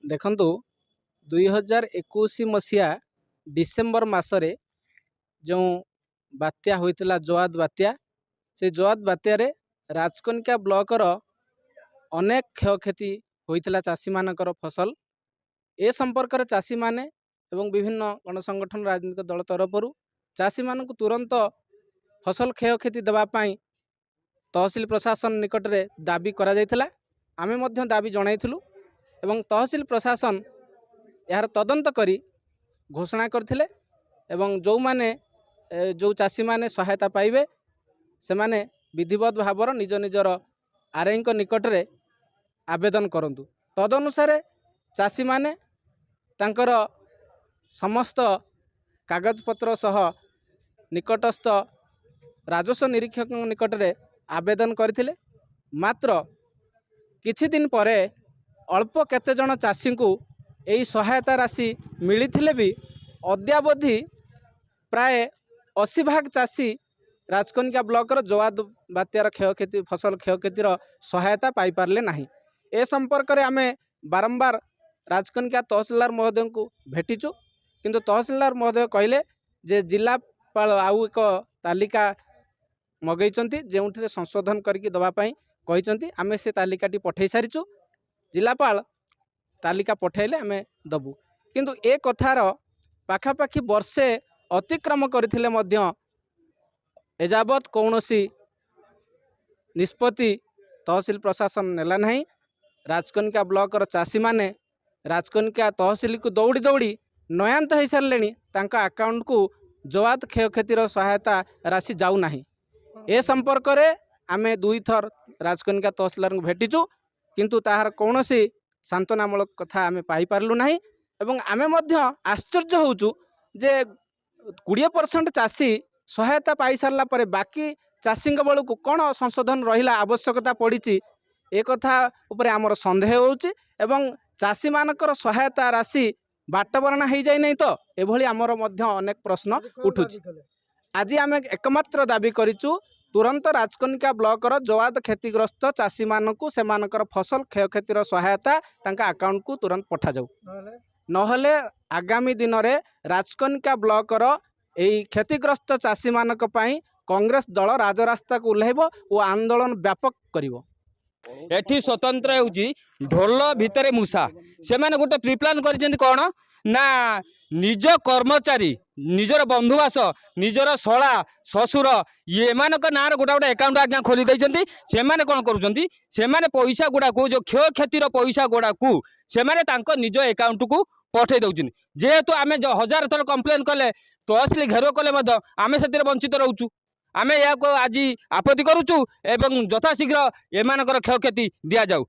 ଦେଖନ୍ତୁ, 2021 ମସିହା ଡିସେମ୍ବର ମାସରେ ଯେଉଁ ବାତ୍ୟା ହୋଇଥିଲା, ଜୱାଦ ବାତ୍ୟା, ସେ ଜୱାଦ ବାତ୍ୟାରେ ରାଜକନିକା ବ୍ଲକର ଅନେକ କ୍ଷୟକ୍ଷତି ହୋଇଥିଲା ଚାଷୀମାନଙ୍କର ଫସଲ। ଏ ସମ୍ପର୍କରେ ଚାଷୀମାନେ ଏବଂ ବିଭିନ୍ନ ଗଣ ସଂଗଠନ, ରାଜନୈତିକ ଦଳ ତରଫରୁ ଚାଷୀମାନଙ୍କୁ ତୁରନ୍ତ ଫସଲ କ୍ଷୟକ୍ଷତି ଦେବା ପାଇଁ ତହସିଲ ପ୍ରଶାସନ ନିକଟରେ ଦାବି କରାଯାଇଥିଲା। ଆମେ ମଧ୍ୟ ଦାବି ଜଣାଇଥିଲୁ ଏବଂ ତହସିଲ ପ୍ରଶାସନ ଏହାର ତଦନ୍ତ କରି ଘୋଷଣା କରିଥିଲେ ଏବଂ ଯେଉଁମାନେ ଯେଉଁ ଚାଷୀମାନେ ସହାୟତା ପାଇବେ, ସେମାନେ ବିଧିବଦ୍ଧ ଭାବରେ ନିଜ ନିଜର ଆର୍ଆଇଙ୍କ ନିକଟରେ ଆବେଦନ କରନ୍ତୁ। ତଦନୁସାରେ ଚାଷୀମାନେ ତାଙ୍କର ସମସ୍ତ କାଗଜପତ୍ର ସହ ନିକଟସ୍ଥ ରାଜସ୍ୱ ନିରୀକ୍ଷକଙ୍କ ନିକଟରେ ଆବେଦନ କରିଥିଲେ। ମାତ୍ର କିଛି ଦିନ ପରେ ଅଳ୍ପ କେତେଜଣ ଚାଷୀଙ୍କୁ ଏହି ସହାୟତା ରାଶି ମିଳିଥିଲେ ବି ଅଦ୍ୟାବଧି ପ୍ରାୟ 80 ଭାଗ ଚାଷୀ ରାଜକନିକା ବ୍ଲକର ଜୱାଦ ବାତ୍ୟାର କ୍ଷୟକ୍ଷତି, ଫସଲ କ୍ଷୟକ୍ଷତିର ସହାୟତା ପାଇପାରିଲେ ନାହିଁ। ଏ ସମ୍ପର୍କରେ ଆମେ ବାରମ୍ବାର ରାଜକନିକା ତହସିଲଦାର ମହୋଦୟଙ୍କୁ ଭେଟିଛୁ, କିନ୍ତୁ ତହସିଲଦାର ମହୋଦୟ କହିଲେ ଯେ ଜିଲ୍ଲାପାଳ ଆଉ ଏକ ତାଲିକା ମଗେଇଛନ୍ତି, ଯେଉଁଥିରେ ସଂଶୋଧନ କରିକି ଦେବା ପାଇଁ କହିଛନ୍ତି। ଆମେ ସେ ତାଲିକାଟି ପଠାଇ ସାରିଛୁ, ଜିଲ୍ଲାପାଳ ତାଲିକା ପଠାଇଲେ ଆମେ ଦେବୁ। କିନ୍ତୁ ଏ କଥାର ପାଖାପାଖି ବର୍ଷେ ଅତିକ୍ରମ କରିଥିଲେ ମଧ୍ୟ ଏଯାବତ୍ କୌଣସି ନିଷ୍ପତ୍ତି ତହସିଲ ପ୍ରଶାସନ ନେଲା ନାହିଁ। ରାଜକନିକା ବ୍ଲକର ଚାଷୀମାନେ ରାଜକନିକା ତହସିଲକୁ ଦୌଡ଼ି ଦୌଡ଼ି ନୟାନ୍ତ ହୋଇସାରିଲେଣି। ତାଙ୍କ ଆକାଉଣ୍ଟକୁ ଜୱାଦ କ୍ଷୟକ୍ଷତିର ସହାୟତା ରାଶି ଯାଉନାହିଁ। ଏ ସମ୍ପର୍କରେ ଆମେ ଦୁଇଥର ରାଜକନିକା ତହସିଲଦାରଙ୍କୁ ଭେଟିଛୁ, କିନ୍ତୁ ତାହାର କୌଣସି ସାନ୍ତ୍ୱନାମୂଳକ କଥା ଆମେ ପାଇପାରିଲୁ ନାହିଁ। ଏବଂ ଆମେ ମଧ୍ୟ ଆଶ୍ଚର୍ଯ୍ୟ ହେଉଛୁ ଯେ 20% ଚାଷୀ ସହାୟତା ପାଇସାରିଲା ପରେ ବାକି ଚାଷୀଙ୍କ ବେଳକୁ କ'ଣ ସଂଶୋଧନ ରହିଲା, ଆବଶ୍ୟକତା ପଡ଼ିଛି, ଏ କଥା ଉପରେ ଆମର ସନ୍ଦେହ ହେଉଛି। ଏବଂ ଚାଷୀମାନଙ୍କର ସହାୟତା ରାଶି ବାଟବରଣା ହେଇଯାଇନାହିଁ ତ, ଏଭଳି ଆମର ମଧ୍ୟ ଅନେକ ପ୍ରଶ୍ନ ଉଠୁଛି। ଆଜି ଆମେ ଏକମାତ୍ର ଦାବି କରିଛୁ, ତୁରନ୍ତ ରାଜକନିକା ବ୍ଲକର ଜୱାଦ କ୍ଷତିଗ୍ରସ୍ତ ଚାଷୀମାନଙ୍କୁ ସେମାନଙ୍କର ଫସଲ କ୍ଷୟକ୍ଷତିର ସହାୟତା ତାଙ୍କ ଆକାଉଣ୍ଟକୁ ତୁରନ୍ତ ପଠାଯାଉ। ନହେଲେ ଆଗାମୀ ଦିନରେ ରାଜକନିକା ବ୍ଲକର ଏଇ କ୍ଷତିଗ୍ରସ୍ତ ଚାଷୀମାନଙ୍କ ପାଇଁ କଂଗ୍ରେସ ଦଳ ରାଜରାସ୍ତାକୁ ଓହ୍ଲାଇବ ଓ ଆନ୍ଦୋଳନ ବ୍ୟାପକ କରିବ। ଏଠି ସ୍ୱତନ୍ତ୍ର ହେଉଛି ଢୋଲ ଭିତରେ ମୂଷା। ସେମାନେ ଗୋଟେ ପ୍ରିପ୍ଲାନ୍ କରିଛନ୍ତି। କ'ଣ ନା ନିଜ କର୍ମଚାରୀ, ନିଜର ବନ୍ଧୁବାସ, ନିଜର ଶଳା, ଶ୍ୱଶୁର, ଏମାନଙ୍କ ନାଁରେ ଗୋଟେ ଗୋଟେ ଆକାଉଣ୍ଟ ଆଜ୍ଞା ଖୋଲି ଦେଇଛନ୍ତି। ସେମାନେ କ'ଣ କରୁଛନ୍ତି? ସେମାନେ ପଇସା ଗୁଡ଼ାକୁ, ଯେଉଁ କ୍ଷୟକ୍ଷତିର ପଇସା ଗୁଡ଼ାକୁ ସେମାନେ ତାଙ୍କ ନିଜ ଆକାଉଣ୍ଟକୁ ପଠାଇ ଦେଉଛନ୍ତି। ଯେହେତୁ ଆମେ ହଜାର ଥର କମ୍ପ୍ଲେନ୍ କଲେ, ତହସିଲ ଘେରାଉ କଲେ ମଧ୍ୟ ଆମେ ସେଥିରେ ବଞ୍ଚିତ ରହୁଛୁ। ଆମେ ଏହାକୁ ଆଜି ଆପତ୍ତି କରୁଛୁ ଏବଂ ଯଥାଶୀଘ୍ର ଏମାନଙ୍କର କ୍ଷୟକ୍ଷତି ଦିଆଯାଉ।